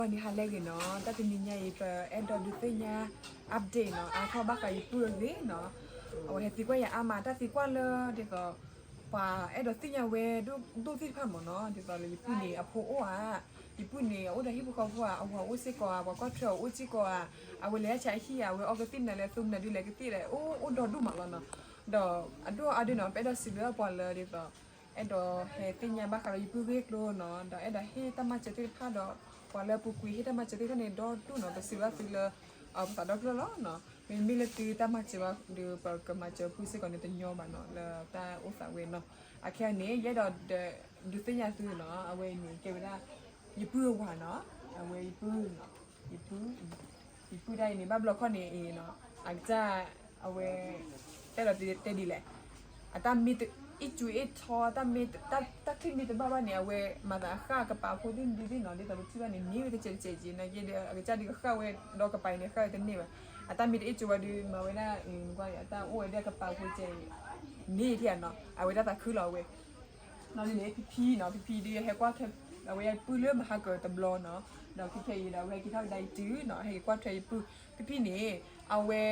ဂီၤနံၤဟါလၢအဂ့ၤနီၤ, တၢ်တနံၤညါအံၤ ပအဲၣ်ဒိးဒုးသ့ၣ်ညါ update နီၤ, အါထီၣ်ဘၣ်ဃးယပုၢ်အဂ့ၢ်နီၤ. အဝဲဟဲသံကွၢ်ယၤအါမး တၢ်သံကွၢ်လၢဒ်သိး ပှၤအဲၣ်ဒိးသ့ၣ်ညါဝဲဒိၣ်ဒိၣ်သ့ၣ်တဖၣ်မ့ၢ်နီၤ, ဒ်သိးလၢယပုၢ်န့ၣ် အဖိအိၣ်ဧါ, ယပုၢ်န့ၣ် အအိၣ်ဒီးဟံၣ်ဖိဃီဖိဧါ, အဝၤအိၣ်စ့ၢ်ကီးဧါ, ပှၤကွၢ်ထွဲအအိၣ်စ့ၢ်ကီးဧါ, အဝဲလဲၤဆါဟံၣ်ဧါ, အဝဲအီကသံၣ်မနုၤလဲၤသုးမနုၤဒုလဲၤကသံၣ်လဲၣ်, အိၣ်အိၣ်ဒီဒူၣ်မးလီၤနီၤ. ဒီးအဒိၣ်အါဒုနီၤ ပအဲၣ်ဒိးစံးဘျုးပှၤလၢဒ်သိး အဲၣ်ဒိးဟဲသ့ၣ်ညါဘၣ်ဃးလၢယပုၢ်ဂ့ၢ်ကျိၤနီၤ, ဒီးအဲၣ်ဒိးဟ့ၣ်တၢ်မၤစၢၤသ့ၣ်တဖၣ်ဒီး ပှၤလၢအပူၤကွံာ်ဟ့ၣ်တၢ်မၤစၢၤသ့ၣ်တဖၣ်န့ၣ် ဒီဒူၣ်နီၤ, ပစံးဘျုးသုလၢ ပသးဒီဖျၢၣ်လီၤနီၤ. မ့မ့ၢ်လၢသုတၢ်မၤစၢၤဘၣ်ဒီး ပကမၤစၢၤပုၢ်စ့ၢ်ကီးန့ၣ်တညီဘၣ်နီၤ, လၢတၢ်အိၣ်သးဝဲနီၤ. အခဲအံၤန့ၣ် ယအဲၣ်ဒိးဒုးသ့ၣ်ညါသုနီၤ, အဝဲန့ၣ်ကဲဝဲဒၣ် ယပုၢ်အဝၤနီၤ, အဝဲယပုၢ်နီၤ, ယပုၢ် ယပုၢ်ဒၣ်အံၤန့ၣ် ဘၣ်ဘျီခီန့ၣ်အံၤနီၤ, အကစၢ် အဝဲ တဲဒီးတဲဒ်လဲၣ်, အတၢ်မ့ၢ်အ့ၣ်ကူအ့ၣ်ထီ, တၢ်မ့ၢ် တၢ်ချံၣ်မ့ၢ်တဘၣ်ဘၣ်န့ၣ် အဝဲမၤသးအဃၣ်ကပၤဖိသ့ၣ်မနုၤသ့ၣ်နီၤ, ဒ်သိးပထံၣ်ဘၣ်န့ၣ် န့ၢ်ဝဲတစဲးတစဲးက့ၤနီၤ, ယဲဒီးအကစၢ်ဒုးကဃၣ်ဝဲဒီးကပၤအံၤန့ၣ် ဃၣ်ဝဲတန့ၢ်ဘၣ်. အတၢ်မ့ၢ်တအ့ၣ်ကူဘၣ်ဒီး မၤဝဲဒၣ် အတၢ်အိၣ်ဝဲဒၣ်ကပၤဖိကဲအံၤ န့ၢ်ထံၣ်ဧါနီၤ, အဝဲတၢ်သးခုလီၤဝဲ နီၤန့ၣ် ဖံဖံနီၤ, ဖံဖံဒုးဟဲကွၢ်ထွဲ အဝဲယပုၢ်လၢမဟါကၢၤတဘျီနီၤ, ဒီးခဲခဲအံၤဒီး အဝဲဟဲက့ၤထီၣ်ကဒါအံၤတုၤနီၤ, ဟဲက့ၤကွၢ်ထွဲယပုၢ်, ဖံဖံန့ၣ် အဝဲ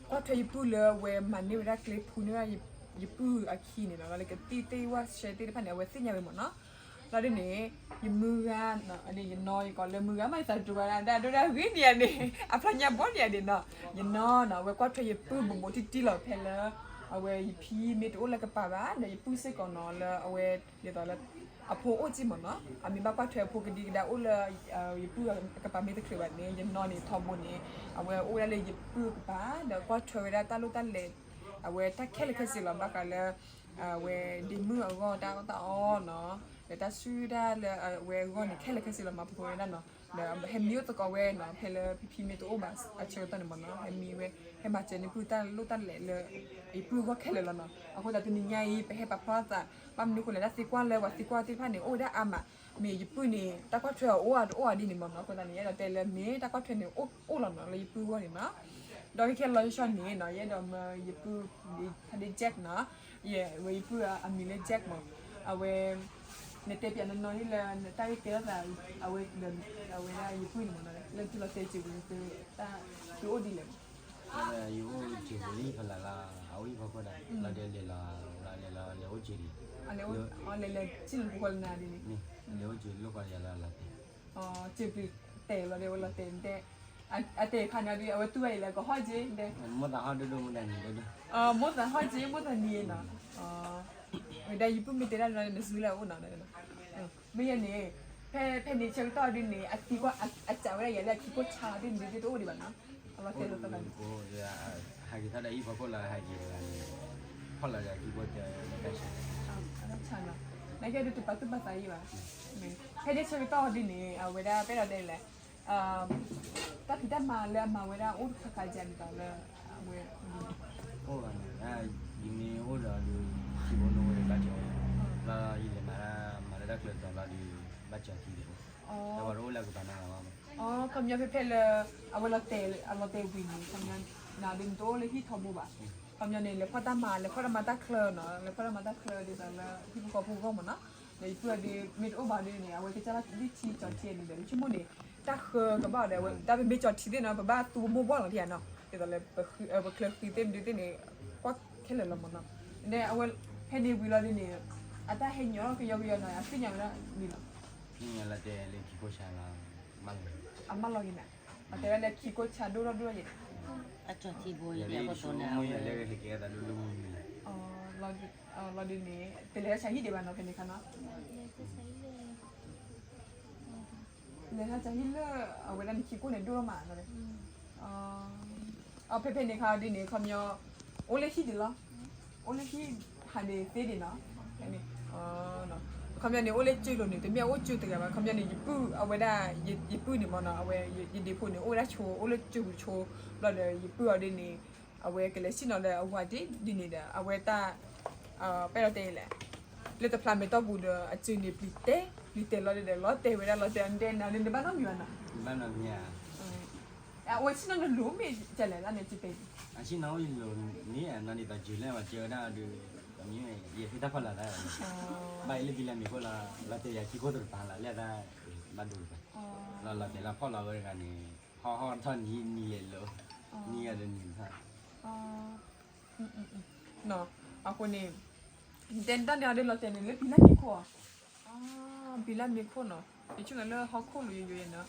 ကွၢ်ထွဲယပုၢ်လၢအဝဲမၤန့ၢ်ဝဲဒၣ်ကျဲဖူန့ၢ်ဝဲဒၣ်ယပုၢ်အခံန့ၣ်နီၤ, လၢကသံၣ်သ့ၣ်ဝၣ်ရှဲသ့ၣ်တဖၣ်န့ၣ် အဝဲသ့ၣ်ညါဝဲမ့ၢ်နီၤ. လီၤဒ်န့ၣ် ယမုၢ်ဂၤ ယနီၢ်ယကိးလၢမုၢ်ဂၤမး ယသးတတူၢ်ဘၣ်ဒၣ် ဒိၣ်ဒၣ်ဂ့ၤန့ၣ်န့ၣ် အဖျါညါဘီန့ၣ်ဒ်နီၤ, ယနီၢ်နီၤ အဝဲကွၢ်ထွဲယပုၢ်ဘူးဘူးတံၢ်တံၢ်လီၤ ဖဲလၢ အဝဲယဖံမ့ၢ်တအိၣ်လၢကပၤဘၣ် ဒီးယပုၢ်စ့ၢ်ကီးနီၤ လၢအဝဲ ဒ်သိးလၢ အဖိအိၣ်က့မ့ၢ်နီၤ, အမ့ၢ်ဘၣ်ကွၢ်ထွဲအဖိကဒံကဒါအိၣ်လၢ ယပုၢ်အကပၤမ့ၢ်တချုးဘၣ်န့ၣ် ယနီၢ်န့ၣ်ထီဘိန့ၣ် အဝဲအိၣ်ဝဲဒၣ်လၢယပုၢ်အကပၤ ဒီးကွၢ်ထွဲဝဲဒၣ်တၢ်လိၣ်တၢ်လဲၤ အဝဲတၢ်ခဲလၢာ်ခဲဆ့လီၤ ဘၣ်ဃးလၢ အဝဲဒ့မုၣ်အဂီၢ်တၢ်အီၣ်တၢ်အီနီၤ, ဒီးတၢ်ဆူၣ်တၢ်လၢအဝဲအဂီၢ်န့ၣ် ခဲလၢာ်ခဲဆ့လီၤ မၤပူၤဝဲဒၣ်နီၤ, ဒီးဟဲမံအိၣ်သကိးဝဲနီၤ ဖဲလၢဖံဖံမ့ၢ်တအိၣ်ဘၣ်အဆၢကတီၢ်န့ၣ်မ့ၢ်နီၤ ဟဲမံဝဲ ဟဲမၤစၢၤန့ၢ်ပုၢ်တၢ်လိၣ်တၢ်လဲၤလၢ ယပုၢ်အဂီၢ်ခဲလၢာ်လီၤနီၤ. အဃိသတးတနံၤညါအံၤ ပဟဲပာ်ဖျါသး ဘၣ်မနုၤဃိလဲၣ် တၢ်သံကွၢ်လၢပှၤသံကွၢ်သ့ၣ်တဖၣ်န့ၣ် အိၣ်ဝဲဒၣ်အါမး, မ့ၢ်ယပုၢ်န့ၣ် တၢ်ကွၢ်ထွဲအအိၣ်အတအိၣ်အဒ်န့ၣ်မ့ၢ်နီၤ, အဃိသတးန့ၣ် အဲၣ်ဒိးတဲလၢမ့ၢ်တၢ်ကွၢ်ထွဲန့ၣ် အိၣ်အိၣ်လီၤနီၤ လၢယပုၢ်အဂီၢ်န့ၣ်နီၤ. ဒီးခဲခဲလီၤဆီဆီန့ၣ်နီၤ ယအဲၣ်ဒိးမၢယပုၢ် ဖါဒ့ Jack နီၤ, ယဝဲယပုၢ်အမံၤလၢ Jack မ့ၢ်, အဝဲ နတဲပၠးနီၢ်နီၢ်ဒ်လၢ နတၢ်ဂ့ၢ်ကဲထီၣ်သး အဝဲ အဝဲဒၣ်ယပုၢ်န့ၣ်မ့ၢ်နီၤ လၢသုလီၤတဲာ်စၢၤပူၤ သုတၢ် သုအိၣ်ဒ်လဲၣ်မ့ၢ် ယအိၣ်စၢၤပူၤလၢဟံၣ်ဖီလာ်လၢ အအိၣ်ဟံၣ်ဖီခိၣ်ဒီး လီၤဒဲးလဲၤလီၤ လီၤလဲၤလီၤ လဲၤအိၣ်စၢၤဒံး လဲၤလဲၤဆ့ၣ်နီၤပူၤဃီလၢနၤဒ်န့ၣ် လဲၤအိၣ်စၢၤလိၣ်ဃီယၤလၢအလီၤတဲာ် စၢၤပျံၤတဲာ်လီၤဒဲး ဝဲလီၤတဲာ်တဲ အတဲာ်ခါန့ၣ်ဒီး အဝဲတူၢ်ဘၣ်အံၤလၢကဟီၣ်က့ၤဒဲး မိၢ်သးဟီၣ်ဒိၣ်ဒိၣ် မိၢ်သးနံၤဒိၣ်ဒိၣ် မိၢ်သးဟီၣ်က့ၤ မိၢ်သးနံၤနီၤ ဝဲဒၣ်ယပုၢ်မ့ၢ်တဲဒၣ်လီၤန့ၣ် နစုလၢအအိၣ်နီၤ မ့ၢ်ယဲန့ၣ် ဖဲ ဖဲန့ၣ်ဆၢကတီၢ်ဒ်န့ၣ် အသံကွၢ် အစံးဝဲဒၣ်ယၤလၢအခံခိၣ်ဆါဒ်န့ၣ် ဒ်တအိၣ်ဒံးဘၣ်နီၤ အလီၤတဲာ်လီၤသးဘၣ်န့ၣ် ဟဲက့ၤထီၣ်ဒီးဟံၣ်ဖီခိၣ်လၢဟဲက့ၤတဂၤန့ၣ် ဖီၣ်လီၤဒီးခံခိၣ်တဲလၢတၢ်ဆါ အတၢ်ဆါနီၤ နကဲဒ်တပာ်သူၣ်ပာ်သးယံၤဘၣ် ဖဲန့ၣ်ဆၢကတီၢ်ဒ်န့ၣ် အဝဲဒၣ်ပအဲၣ်ဒိးတဲလဲၣ် တၢ်ဖံးတၢ်မၤလၢအမၤဝဲဒၣ်အိၣ်တခါခါကဲဒ်သိးလၢ အဝဲ အိၣ်ဘၣ်န့ၣ် ယမ့ၢ်အိၣ်ဒီးဒုး ထံဖိနိဝဲဘၣ်စၢၤဝဲ လီၤယလဲၤမၤ မၤလၢတၢ်ချၢတီၤလီၤဒုး ဘၣ်စၢၤခံသ့ၣ်အိၣ် တၢ်ဝဲတအိၣ်လၢအကပၤနီတဂၤဘၣ်မး ခီပညီဖဲဖဲလၢ အဝဲလီၤတဲာ် အလီၤတဲာ်ဝံၤန့ၣ် ခီပညီ နၤဒုးနတအိၣ်လၢဟံၣ်ထီဘိဘၣ် ခီပညီန့ၣ် လဲၤဖီၣ်တၢ်မၤ လဲၤဖီၣ်တၢ်မၤတၢ်ချၢနီၤ လဲၤဖီၣ်တၢ်မၤတၢ်ချၢဒ်သိးလၢ ဟံၣ်ဖိဃီဖိအဂီၢ်မးနီၤ ဒီးယပုၢ်အီၤဒုး မ့ၢ်တအိၣ်ဘၣ်ဒုးန့ၣ် အဝဲကစၢ်လၢလံၣ်ထံကၠီၤထံန့ၣ်ဒီး ဆိကမိၣ်န့ၣ် တၢ်ဃၢကဘၣ်ဒီး အဝဲတၢ်ပမ့ၢ်ကၠီၤထံသ့ၣ်နီၤ ပဘၣ်သူပမိၢ်ပှၢ်လီၤထံဧါနီၤ ဒ်သိးလၢ ပချၢဃံသ့ၣ်မနုၤသ့ၣ်န့ၣ် ကွၢ်ခဲလၢာ်လီၤမးနီၤ ဒီးအဝဲ ဖဲန့ၣ်ဝံၤလီၤဒုးန့ၣ် အတၢ်ဟဲညီကယီကယီနီၤ အသ့ၣ်ညါဝဲဒၣ်ဝံၤလီၤ သ့ၣ်ညါလၢတဲလၢခံခိၣ်ဆါလီၤ မၢလီၤ အမၢလီၤက့ၤနၤ အတဲဝဲလၢခံခိၣ်ဆါဒိၣ်ထီၣ်ဒိၣ်ထီၣ်က့ၤ အကၠီၤထံဘိယဲၢ်လဲၣ်ကီၢ်သိန့ၣ် မ့ၢ်ယဲၢ်လဲၣ်ကဟဲက့ၤအသးဒိၣ်ဒိၣ်မုၢ်မုၢ် လီၤဒုးန့ၣ် တလဲၤတၢ်ဆါဟံၣ်ဒံးဘၣ်နီၤ ဖဲန့ၣ်ခါနီၤ လဲၤတၢ်ဆါဟံၣ်လၢ အဝဲဒၣ်နခံခိၣ်န့ၣ်ဒိၣ်ထီၣ်မးနီၤ အဖဲဖဲန့ၣ်ခါဒ်န့ၣ် ခီပညီ အိၣ်လၢဟံၣ်ဒံးလီၤ အိၣ်လၢဟံၣ်ဟးန့ၣ်သ့ဒံးနီၤ ခီပညီန့ၣ် အိၣ်လၢစၢၤလိၤန့ၣ် တမ့ၢ်အအိၣ်စၢၤတဂၤဘၣ် ခီပညီန့ၣ် ယပုၢ်အဝဲဒၣ် ယပုၢ်န့ၣ်မးနီၤ အဝဲ ယဒ့ဖိန့ၣ် အိၣ်ဝဲဒၣ်ဆိ အိၣ်လၢစၢၤပူၤဆိ ဘျီဒီး ယပုၢ်အီၤဒ်န့ၣ် အဝဲကလဲၤဆ့ၣ်နီၤလၢအဝၤဒ်ဒ်န့ၣ်ဒီး အဝဲတၢ် ပအဲၣ်ဒိးတဲလဲၣ် လၢတဖျါမဲာ်တီၢ်ပူၤဒီး အစၢၤန့ၣ်ပျံၤတဲာ် ပျံၤတဲာ်လီၤဒီး လီၤတဲာ်ဝဲဒၣ်လီၤတဲာ် နတဲနၤန့ၣ် နဘၣ်နီတမံၤဘၣ်နီၤ အဝဲဆ့ၣ်နီၤနလိၤမ့ၢ်ကလဲၣ်လၢန့ၣ်စပယ် အဆ့ၣ်နီၤအိၣ်ယလိၤန့ၣ် အနီၢ်ဒ်သိးစၢၤလၢပှၤစၢၤဝဲဒၣ်ဒီး ပမ့ၢ်ယဖုတၢ်ဖီလာ်လၢ ဘၣ်အံၤလၢဒ်လဲၣ်မ့ၢ်ခိၣ်လီၤ လီၤတဲာ်ယၤခံခိၣ်တကပၤလီၤ လၢတၢ် ဘၣ်ဒိတဘၣ်, လီၤလီၤတဲာ်လၢဖီၣ်လီၤဝဲတဂၤန့ၣ်, ဟီၣ်ဟီၣ်ထီၣ်နံၤနံၤလဲၤလိၤ, နံၤဂၤဒီးနံၤထီၣ်, အဃိန့ၣ်, တဲတၢ်န့ၣ်အီၤဒီးလီၤတဲာ်န့ၣ်လၢပံၤလၢမ့ၤခိၣ်အီၤ, ပံၤလၢမ့ၤခိၣ်နီၤ, ယဆိကမိၣ်လၢဟီၣ်ခိၣ်လိၤယိယိနီၤ,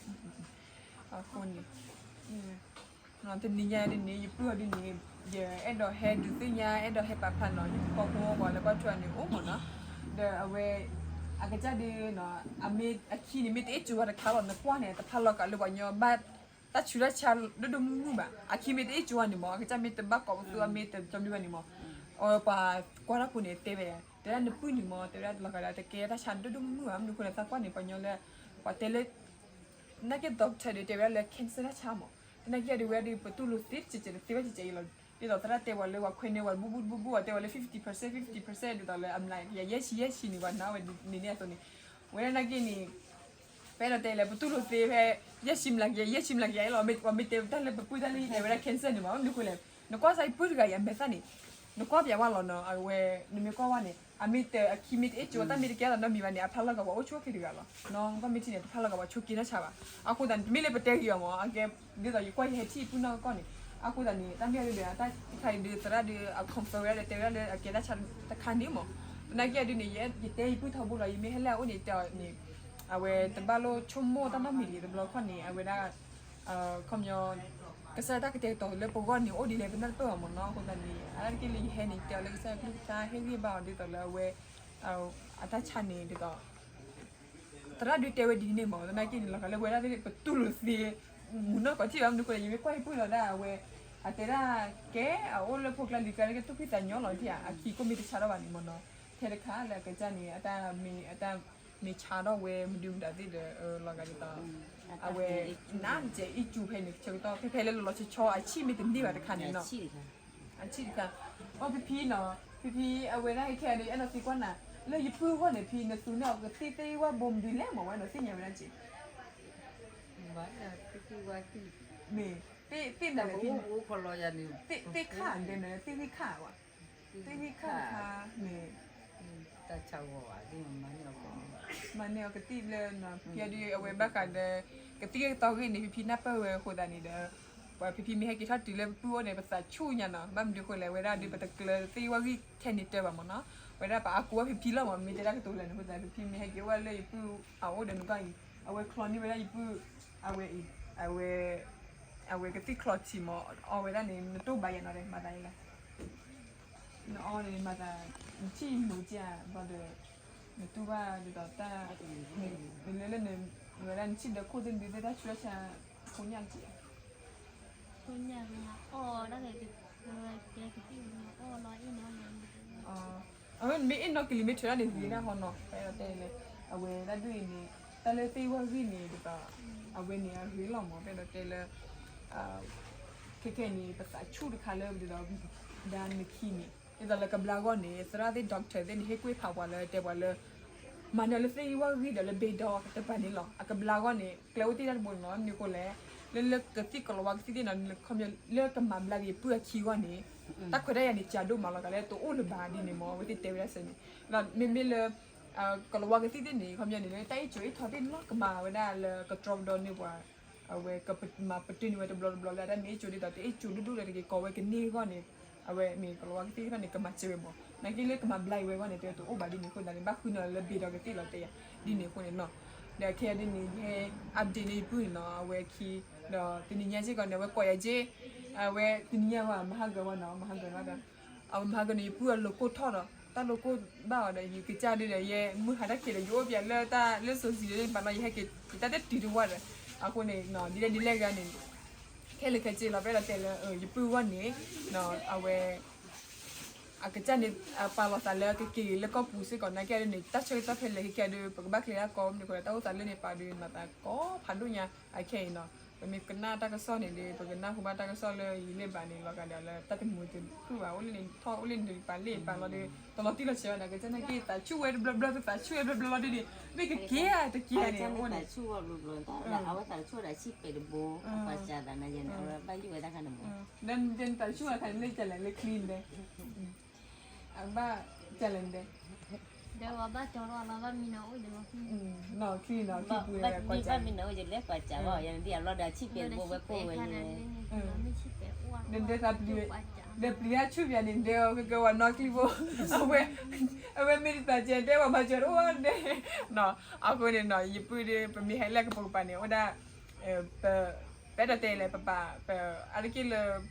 အဃိန့ၣ် တနံၤညါဒ်န့ၣ် ယပုၢ်အီၤဒ်န့ၣ်, ယအဲၣ်ဒိးဟဲဒုးသ့ၣ်ညါ အဲၣ်ဒိးဟဲပာ်ဖျါနီၤ, ယကပိာ်ဖိပှၤလၢကွၢ်ထွဲအီၤန့ၣ်အိၣ်မးနီၤ, ဒီးအဝဲ, အကစၢ်ဒ်နီၤ, အမ့ၢ်အခံန့ၣ် မ့ၢ်တအ့ၣ်ကၠိဝဲတခါလီၤ နကွၢ်န့ၣ် တဖၣ်လီၤကးလၢပှၤညီဘၣ်, တၢ်ဆူးတၢ်ဆါဒိၣ်ဒိၣ်မုၢ်မုၢ်ဘၣ်, အခံမ့ၢ်တအ့ၣ်ကၠိဝဲန့ၣ်မး အကစၢ်မ့ၢ်တဘၣ်ကိးပသူအမ့ၢ်တကၠီဘျုးဘၣ်န့ၣ်မး, ပှၤကွၢ်တၢ်ဖိန့ၣ်တဲဝဲ, တဲဒၣ်နပုၢ်န့ၣ်မး တဲဝဲဒၣ်လီၤကးဒီးတကဲတၢ်ဆါဒိၣ်ဒိၣ်မုၢ်မုၢ်ဘၣ် မနုၤအဃိလဲၣ်သးကွၢ်န့ၣ် ပှၤညီလၢ, ပှၤတဲလၢ နာ်က့ doctor ဒီးတဲဝဲဒၣ်လၢ cancer တၢ်ဆါမး, သနာ်က့ဒီးဝဲဒၣ် ပတူၢ်လိာ်သ့တစဲးစဲးဒီးသ့ဝဲတစဲးအံၤလီၤ, ဒ်သိးသရၣ်တဲပှၤလၢပှၤခွဲးန့ၢ်ဝဲဘူၣ်ဘူၣ်ဘူၣ်ဘူၣ် အတဲဝဲလၢ fifty percent fifty percent ဒ်သိးလၢအမျးကယၤယဲၢ်ဆံယဲၢ်ဆံန့ၣ် ပှၤနာ်ဝဲန့ၣ်န့ၣ်အသိးန့ၣ်, ဝဲဒၣ်နာ်က့န့ၣ်, ဖဲဒီးတဲလၢပတူၢ်လိာ်သ့ဖဲ, ယဲၢ်ဆံမျးကယၤယဲၢ်ဆံမျးကယၤအံၤလီၤ, ပှၤမ့ၢ်တဲတၢ်လၢပပုၢ်တၢ်လၢယတဲဝဲဒၣ် cancer န့ၣ်မး မနုၤအဃိလဲၣ်, နကွၢ်စၢ်ယပုၢ်တဂၤအံၤအမဲာ်သၣ်န့ၣ်, နကွၢ်ပျးဝဲလီၤနီၤ အဝဲ, နမ့ၢ်ကွၢ်ဝဲန့ၣ် အမ့ၢ်တအခံမ့ၢ်တအ့ၣ်ကၠိ တၢ်မ့ၢ်တကဲလီၤနီတမံၤဘၣ်န့ၣ် အဖျါလီၤကးပှၤအိၣ်ဆူၣ်အိၣ်ချ့တဂၤလီၤ, နီၢ်ကီၢ်မ့ၢ်ထံၣ်န့ၣ် တဖျါလီၤကးပှၤဆိးက့နီၢ်ဆါဘၣ်, အဃိသတးန့ၣ် တမ့ၢ်လၢပတဲဂ့ၤအီၤမး အကဲ, ဒ်သိးယကွၢ်ယဟဲထံၣ်ယပုၢ်နီၢ်ကီၢ်န့ၣ် အဃိသတးန့ၣ် တၢ်မ့ၢ်ဒ်န့ၣ် တၢ်တခါအံၤဒ်သရၣ်ဒီးအ confirm ဝဲဒၣ်ဒီးတဲဝဲဒၣ်လၢအကဲတၢ်ဆါတခါန့ၣ်မး, သနာ်က့ဒ်န့ၣ် ယတဲယပုၢ်ထီဘိလီၤ ယမ့ၢ်ဟဲလၢအအိၣ်န့ၣ်တဲအီၤန့ၣ်, အဝဲတဘၣ်လိၣ်ဆိကမိၣ်တၢ်နီတမံၤတဂ့ၤ တဘျီခီန့ၣ် အဝဲဒၣ် ခီပညီ, ကစၢ်ယွၤတၢ်ကတဲာ်ကတီၤလၢပဂီၢ်န့ၣ် အိၣ်ဒ်လဲၣ်ပနၢ်တပၢၢ်အီၤမးနီၤ, အဃိသတးန့ၣ် အါတက့ၢ်လၢယဟဲန့ၣ် ယတဲအီၤလၢကစၢ်ယွၤကလုၢ်ကထါဟ့ၣ်ဂံၢ်ဘါအီၤဒ်သိးလၢအဝဲ, အတၢ်ဆါန့ၣ်ဒ်သိး, သရၣ်ဒုးတဲဝဲဒ်န့ၣ်မး သနာ်က့န့ၣ် လီၤဂာ်လၢဝဲဒၣ်ပတူၢ်လိာ်သ့, မုာ်နီၢ်ကီၢ်ထံၣ်ဘၣ်မနုၤအဃိလဲၣ် ယမ့ၢ်ကွၢ်ယပုၢ်လီၤဒၣ်အဝဲ, အတဲဒၣ်ကဲ, အအိၣ်လၢဖိကျါလံၤကျါလၢကသူၣ်ဖှံသးညီလီၤဒ်ဧါ အခံကိးမံၤတဆါထီၣ်ဘၣ်န့ၣ်မးနီၤ, ထဲတခါလၢအကစၢ်န့ၣ် အတၢ်မ့ၢ်, အတၢ်မ့ၢ်ဆါထီၣ်ဝဲမဒုမတၤသ့ၣ်ဒီး လီၤဂာ်ဒ်သိး, အဝဲ, နးစဲးအ့ၣ်ကၠိဖဲန့ၣ် ဆၢကတီၢ်ဖဲဖဲလၢလီၤလီၤဆီဆီအဆံၣ်မ့ၢ်တန့ၢ်ဘၣ်တခါန့ၣ်နီၤ, အဆံၣ်တခါ, အိၣ်ဖံဖံနီၤ, ဖံဖံ အဝဲဒၣ်ခဲအံၤဒ် အဲၣ်ဒိးသံကွၢ်နၤ, လၢယပုၢ်အဂီၢ်န့ၣ် ဖံနသူန့ၢ်အီၤကသံၣ်သ့ၣ်ဝဲဘိမနုၤလဲၣ်မး ဝဲအဲၣ်ဒိးသ့ၣ်ညါဝဲဒၣ်က့ၤ, မ့ၢ်, သ့ၣ်မနုၤလဲၣ်ဖံ, သ့ၣ်ခါဒ်န့ၣ် သ့ၣ်ဂံၢ်ခါဝဲ, သ့ၣ်ဂံၢ်ခါတခါ, မ့ၢ် တၢ်ဆါဂီၤဘၣ်ဒ်န့ၣ် မၤန့ၢ်အီၤကသံၣ်ဘျဲၣ်နီၤ, ဖံဖံဒ်အဝဲဘၣ်ဃးဒီး, ကသံၣ်ကသီဂ့ၢ်န့ၣ် ဖံဖံနၢ်ပၢၢ်ဝဲအဃိသတးန့ၣ်ဒီး, ပှၤဖံဖံမ့ၢ်ဟဲက့ၤထီၣ်တုၤလၢပပုၢ်အိၣ်န့ၣ် ပသးဆူၣ်ညါနီၤ, ဘၣ်မနုၤအဃိလဲၣ် ဝဲဒၣ်ဒ်ပတကျၢၤသ့ၣ်ဝဲဂံၢ်ထဲန့ၣ်တၢ်ဘၣ်မးနီၤ, ဝဲဒၣ်ပအါကိးဝဲဖံဖံလီၤမး မ့ၢ်တဲဒၣ်ကတိၤလဲၣ်န့ၣ်အဃိသတး ဖံဖံမ့ၢ်ဟဲက့ၤအိၣ်ဝဲလၢယပုၢ်အအိၣ်ဒီးနကွၢ်အံၤ, အဝဲချီန့ၢ်ဝဲဒၣ်ယပုၢ်, အဝဲအံၤ, အဝဲ, အဝဲကသံၣ်ချီထံမး အီဝဲဒၣ်န့ၣ် နတိၢ်ဘၣ်ယၤနီၤဒီး မၤသးအံၤလီၤ နအီန့ၣ်မၤသး, နထံၣ်မုာ်ကဘျီဒီး, နတူၢ်ဘၣ်ဒ်သိးတၢ်, နလၢလၢန, ဝဲဒၣ်နထံၣ်ဒီးခိၣ်သ့ၣ်ဒုးသ့ၣ်တၢ်ဆူးတၢ်ဆါ, ဖိညၣ်က့ၤ, ဖိညၣ်အီၣ်ဒၣ်လဲာ်, ကဲကသံၣ်အီၣ်လီၤအ့ၣ်နီၤ, အဝဲမ့ၢ်အ့ၣ်နီၤကလံၤမ့ၢ်ထွဲဒၣ်န့ၣ် ဂ့ၤဒၣ်ဟီနီၤ ပအဲၣ်ဒိးတဲလၢ, အဝဲဒၣ်ဒ်အံၤန့ၣ်, တၢ်လၢသ့ၣ်ဝဲဂံၢ်န့ၣ်ဒ်သိး, အဝဲန့ၣ်အဂ့ၤလီၤမး ပအဲၣ်ဒိးတဲလၢ ခဲခဲအံၤန့ၣ် ပသးဆူၣ်တခါလၢဒ်သိး, ဒါနခံန့ၣ် ဒ်သိးလၢကဘျါဂီၢ်န့ၣ် သရၣ်သ့ၣ် doctor သ့ၣ်န့ၣ် ဟ့ၣ်ကွၢ်ဖးပှၤလၢတဲပှၤလၢ, မၤန့ၢ်လၢသ့ၣ်ဝဲဂံၢ်ဒီးလၢဘ့ၣ်ဒီးတပၤန့ၣ်လီၤ. အကဘျါဂီၢ်န့ၣ် ကျဲအိၣ်တ့ၢ်တၢ်တဘိန့ၣ်လီၤ. မနုၤအဃိလဲၣ်, လၢလၢကသံၣ်ကလီၤဝါကသံၣ်သ့ၣ်န့ၣ် ခီပညီလၢကမၤဘျါက့ၤပုၢ်အခံဂီၢ်န့ၣ်, တၢ်ခွဲးတၢ်ယာ်န့ၣ် ကၢဒိၣ်မးလီၤ. ကလဲၣ်တအိၣ်လၢၤဘၣ်ဒ်န့ၣ်မး အဝဲသ့ၣ်တဲဝဲဒၣ်စ့ၢ်န့ၣ်, မ့မ့ၢ်လၢ ကလီၤဝါကသံၣ်သ့ၣ်န့ၣ် ခီပညီန့ၣ် တၢ်အ့ၣ်ကၠိအ့ၣ်ထီသ့ၣ်န့ᣣ်လီၤ ကမၤဝဲဒၣ်လၢကတြီကဒီန့ၢ်ပှၤ, အဝဲကမၤပတုာ်န့ၢ်ဝဲတဘျီတဘျီလၢ တၢ်မ့ၢ်အ့ၣ်ကၠိဒ်သိးတအ့ၣ်ကၠိဒိၣ်ဒိၣ်လၢတက့ၤကိးဝဲကန့ၢ်အဂီၢ်န့ၣ်, အဝဲမ့ၢ်ကလီၤဝါကသံၣ်သ့ၣ်တဖၣ်န့ၣ် ကမၤစၢၤဝဲမး. နာ်က့လၢကမၤဘျါက့ၤဝဲအဂီၢ်န့ၣ် တဲတအိၣ်ဘၣ်ဒ်န့ၣ်အဃိသတးန့ၣ် ဘၣ်ဃုန့ၢ်လၢဘ့ၣ်ဒီးကသံၣ်လီၤတဲယၤ, ဒ်န့ၣ်အဃိန့ၣ်လီၤ. ဒီးခဲအံၤဒ်န့ၣ် ယဟဲ update န့ၢ်ယပုၢ်န့ၣ်နီၤ အဝဲခံ, ဒီးတနံၤညါစ့ၢ်ကီးန့ၣ် အဝဲကိးယၤက့ၢ်, အဝဲတနံၤညါဘၣ် မၤဟးဂီၤဝဲနီၤ မၤဟးဂီၤဝဲဒီး အဝဲမၤဟးဂီၤန့ၣ် ယပုၢ်အလိၤကိၢ်ထီၣ်ဒီး တၢ်လိၤကိၢ်ဘၣ်အီၤဒီး ယကစၢ်ဒုဒီး ယဲမုၢ်ဟါတၢ်ခံးဒီး ယအိၣ်ပၠးလၢတၢ်လၢစိၤစံးလၢပာ်နီၤ ယဟဲက့ၤ ယတၢ်တတုၤတဝၢ်ဒီး အဃိန့ၣ် ဒ်လဲၣ်ဒ်လဲၣ်ဂ့ၤန့ၣ် ခဲလၢာ်ခဲဆ့လီၤ ပအဲၣ်ဒိးတဲလၢ ယပုၢ်အဂီၢ်န့ၣ် အဝဲ အကစၢ်န့ၣ် ပာ်လီၤသးလၢကက့ၤလၢကီၢ်ပူၤစ့ၢ်ကီး နာ်က့ဒ်န့ၣ် တၢ်ဆၢကတီၢ်ဖဲလဲၣ်ခဲခဲဒု ပကဘၣ်ကျဲၤတၢ်ကီ မနုၤအဃိလဲၣ် တၢ်အိၣ်သးလၢန့ၣ်ပာ်ဒု မၤသးကိးဖးဒိၣ်ညါ အခဲအံၤနီၤ ပမ့ၢ်ကနၣ်တၢ်ကစီၣ်န့ၣ်ဒီး ပကနၣ်ဟူဘၣ်တၢ်ကစီၣ်လၢယလဲၤဘၣ်န့ၣ် လီၤဂာ်ဒီးလၢတၢ်တမုာ်တခုၣ်ဘၣ် အိၣ်လၢန့ၣ်ထီၣ်အိၣ်လၢန့ၣ်ပာ်လ့ၣ်ပာ်လီၤဒီး တလီၤတံၢ်လီၤဆဲးဘၣ်ဒီး ကစၢ်နာ်က့သးဆူၣ်ဝဲတဘျီဘျီ သးဆူၣ်ဝဲတဘျီဘျီဒ်န့ၣ် မ့ၢ်ကက့ၤဧါတက့ၤဧါန့ၣ် အဝဲသးဆူၣ်ဝဲတဘျီဘျီ အဝဲသးဆူၣ်ဝဲဒၣ်ဆံးပဲာ်တဘိ အပှၤစၢ်သးနာ်ယဲန့ၣ် အဝဲဘၣ်ယိၣ်ဝဲတၢ်ခါန့ၣ်မး သးဆူၣ်ဝဲတခါန့ၣ် လၢကလဲၤလၢချံန့ၣ် အဘၣ်ကလဲၤန့ၣ် ဘၣ်ကၠီလီၤ ဘၣ်မံနီၤအိၣ်ယလီၤ, နီၢ်ချံနီၤ ချံပူၤဘၣ်မံနီၤအိၣ်ယလဲၤကွၢ်စးဘၣ် ယၤန့ၣ်ဒ်အလီၢ်ဒီး ဆံၣ်ပဲာ်ဘိဝဲကိၣ်ဝဲန့ၣ်, ဒီးပျံၤတၢ်ဆူၣ်ပယၤန့ၣ် ဒီးကကဝဲနီၢ်ချံဖိ, အဝဲမ့ၢ်တသးကဲတဲဝဲမၤစၢၤတအိၣ်ဒဲး, အဃိန့ၣ်နီၤ ယပုၢ်ဒီး ပမ့ၢ်ဟဲလၢကပိာ်ကပၤန့ၣ် အိၣ်ဒၣ် ပအဲၣ်ဒိးတဲလၢပပာ် ပအါတက့ၢ်လၢ ပအဲၣ်ဒိး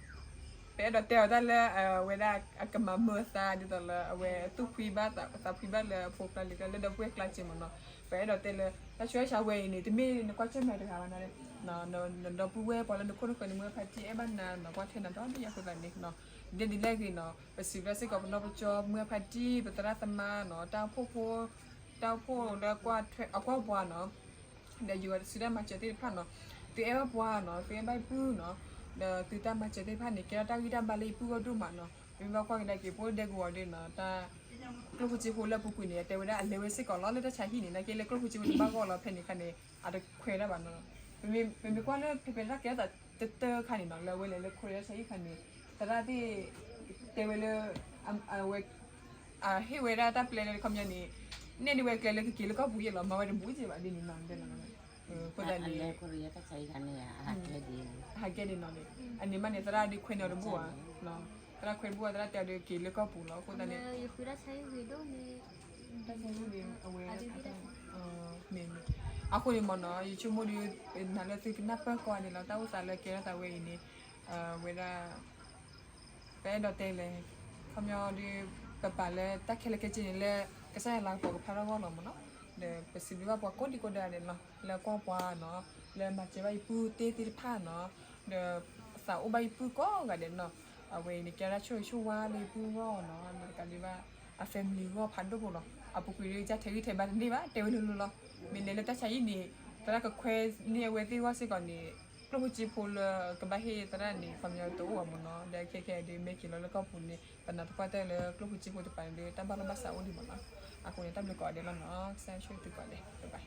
တဲအီၤတၢ်လၢ အဝဲဒၣ်အကမၤမုာ်အသး ဒ်သိးလၢအဝဲသူၣ်ဖှံဘၣ် သးဖှံဘၣ်လၢအဖိကျါလံၤကျါ လၢဒီပုၢ်ဝဲၢ်ကျါစ့ၢ်မ့ၢ်နီၤ, ပအဲၣ်ဒိးတဲလၢ တၢ်ဆူးတၢ်ဆါဝဲအံၤန့ၣ် တမ့ၢ်နကွၢ်ဆၢၣ်မဲာ်တဂၤဘၣ်နီၤ, နဒီပုၢ်ဝဲၢ်ပှၤလၢနခိၣ်နဃၢၤန့ၣ် မုၢ်ဖါတံၢ်အဲၣ်ဘၣ်နၤနီၤ ကွၢ်ထွဲနၤဒီဘ့ၣ်ညါအဃိသတးန့ၣ်, ဒ်န့ၣ်လၢအဂ့ၤနီၤ ပစံးဘျုးစ့ၢ်ကီးပနီၢ်ပကၠီ မုၢ်ဖါတံၢ် ပသရၣ်သမါနီၤ တၢ်အိၣ်ဖှိၣ်ဖိ တၢ်အိၣ်ဖှိၣ်လၢအကွၢ်ပှၤနီၤ ဒီးယွၤစုဒၣ်မၤစၢၤသ့ၣ်တဖၣ်နီၤ, သုအဲၣ်ဘၣ်ပှၤနီၤ သုအဲၣ်ဘၣ်ယပုၢ်နီၤ, ဒီးသုတၢ်မၤစၢၤသ့ၣ်တဖၣ်န့ၣ် ကဲထီၣ်တၢ်ဂံၢ်တၢ်ဘါလၢယပုၢ်ဂီၢ်ဒိၣ်မးနီၤ, ပမ့ၢ်ဘၣ်ကွၢ်ကဒါက့ၤ ပအိၣ်ဒဲကဝီၤဒီးနီၤ တၢ် ကျိၣ်ဖိစ့ဖိလၢအပူၤကွံာ်န့ၣ် အတဲဝဲဒၣ်အလဲၤဝဲစ့ၢ်ကီးလီၤ လၢတၢ်ဆါဟံၣ်န့ၣ် နာ်က့လၢကျိၣ်ဖိစ့ဖိတဘၣ်ဂီၢ်လီၤဖဲန့ၣ်ခါန့ၣ် အတခွဲးဒၣ်ဘၣ်နီၤ, ပမ့ၢ်ကွၢ်လၢဖဲဖဲတၢ်ကဲထီၣ်သးတတၢခါန့ၣ်နီၤ လၢအဝဲလဲၤလၢခွဲးလၢတၢ်ဆါဟံၣ်ခါန့ၣ် သရၣ်သ့ၣ် တဲဝဲလၢ အဝဲ အဟ့ၣ်ဝဲဒၣ်တၢ်ပျဲလၢခီပညီန့ၣ် နဲၣ်ဒၣ်ဝဲကျဲလၢကက့ၤလၢကီၢ်ပူၤယဲၢ်လီၤ မၤဝဲတဘူးက့ဘၣ်ဒ်န့ၣ်နီၤ, အဃိသတးန့ၣ် ဟးကဲဒ်နီၤန့ၣ် အန့ၣ်မးန့ၣ် သရၣ်ဒုးခွဲးန့ၢ်အီၤတဘူးဧါ, သရၣ်ခွဲးတဘူးဧါ သရၣ်တဲအီၤဒုးက့ၤလၢကီၢ်ပူၤလီၤ အဃိသတးန့ၣ် တၢ်ဆါဟံၣ်န့ၣ် အဝဲ မ့ၢ် အဃိန့ၣ်မ့ၢ်နီၤ ယဆိကမိၣ်ဒီး နၤလၢသုကနၢ်ပၢၢ်ကီးန့ၣ်လီၤ တၢ်အိၣ်သးလၢကဲထီၣ်သးဝဲအံၤန့ၣ် ဝဲဒၣ် ပအဲၣ်ဒိးတဲလဲၣ်, ခီပညီဒီး ပပာ်လၢတၢ်ခဲလၢာ်ခဲဆ့န့ၣ်လၢ ကစၢ်ယွၤလၤကပီၤကဖးထီၣ်ဂီၢ်လီၤမ့ၢ်နီၤ, ဒီးပစံးဘျုးဘၣ်ပှၤကိးဒံကိးဒဲးန့ၣ်လီၤ လၢကွၢ်ပှၤနီၤ, လၢမၤစၢၤဘၣ်ယပုၢ်သ့ၣ်တဖၣ်နီၤ, ဒီးသးအိၣ်ဘၣ်ယပုၢ်ကိးဂၤဒဲးနီၤ, အဝဲအံၤန့ၣ် ကဲဒၣ်ဆိၣ်ဂ့ၤဆိၣ်ဝါလၢယပုၢ်ဂီၢ်နီၤ, ဒီးတကးဒံးဘၣ် အ family ဂီၢ်ဖးဒိၣ်ဖိလီၤ, အပူၤကွံာ်ဒီး ကစၢ်ထဲးဂံၢ်ထဲးဘါတန့ၢ်ဘၣ် တဲဝဲလိၤလိၤလီၤ, မ့ၢ်လဲၤလၢတၢ်ဆါဟံၣ်န့ၣ် သရၣ်ကခွဲးန့ၢ်အဝဲသ့ၣ်ဂီၢ်စ့ၢ်ကီးန့ၣ် ကျိၣ်ဖိစ့ဖိလၢကဘၣ်ဟ့ၣ်သရၣ်န့ၣ် ခီပညီတအိၣ်ဘၣ်မ့ၢ်နီၤ, ဒီးခဲခဲဒီး မ့ၢ်က့ၤလီၤလၢကီၢ်ပူၤန့ၣ် ပနာ်သပှၢ်တၢၢ်လၢကျိၣ်ဖိစ့ဖိတပၤန့ၣ်ဒီး တၢ်ဘၣ်လိာ်ဘၣ်စးအိၣ်ဒံးမ့ၢ်နီၤ, အဃိန့ၣ် တၢ်ဘျုးကိးဂၤဒဲးလီၤနီၤ, ကစၢ်ဆိၣ်ဂ့ၤသုကိးဂၤဒဲး bye bye.